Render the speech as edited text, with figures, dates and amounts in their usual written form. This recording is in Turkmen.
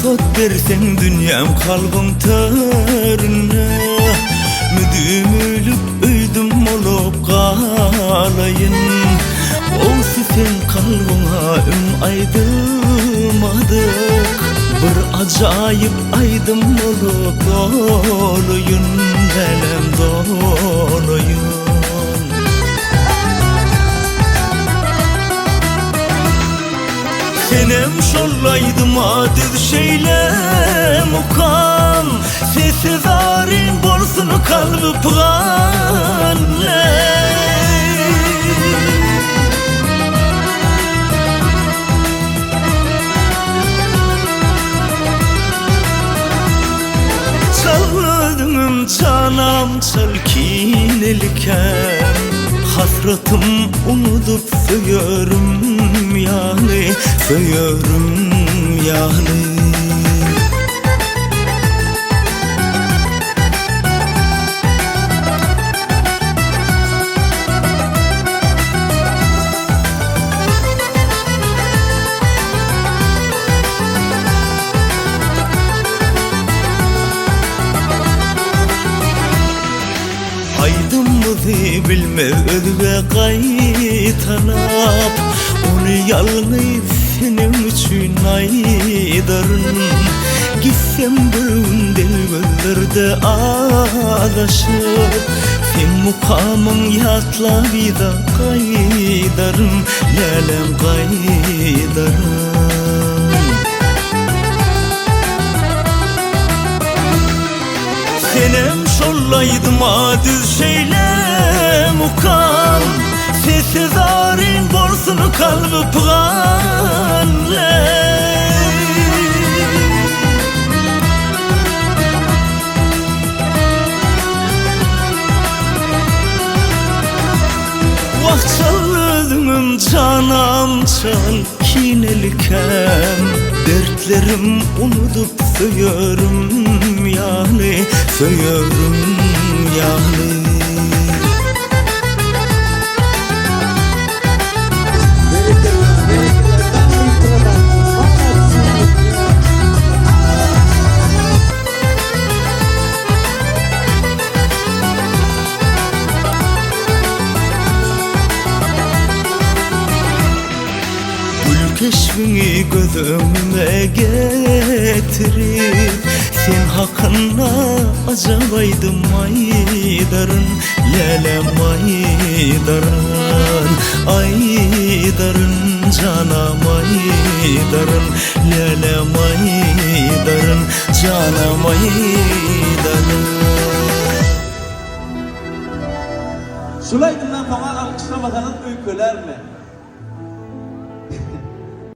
Rugsat berseň dünýäm kalbyň töründe Müdimilik öýdüm bolup galaýyn Gowsy seň kalbyňa öň aýdylmadyk Bir ajaýyp aýdym bolup dolaýyn Älem dolaýyn. Senem şol aýdyma düz şeýle mukam Sesi zaryn bolsun kalby pygan Çal özüňem janam çal kinelikäm Hasratym unudyp söýerim ýaly Söýerim ýaly. Aýdymyzy bilmez özge gaýtalap, Ony ýalňyz seniň üçin aýdaryn. Gitsem bir gün del gözlerde azaşyp, Seň mukamyň ýatlap yza gaýdaryn, Läläm gaýdaryn. Senem şol aýdyma düz şeýle mukam Sesi zaryn bolsun kalby pygan Wah çal özüňem janam çal kinelikäm Dertlerim unudyp söýerim ýaly Söýerim ýaly. Gül keşbiňi göz öňüme getirip, Sen hakynda ajap aýdym aýdaryn, Läläm aýdaryn, aýdaryn, janam aýdaryn, Läläm aýdaryn, janam aýdaryn. Şul aýdymdan soňa alkyşlamasaňyz öýkelärmi?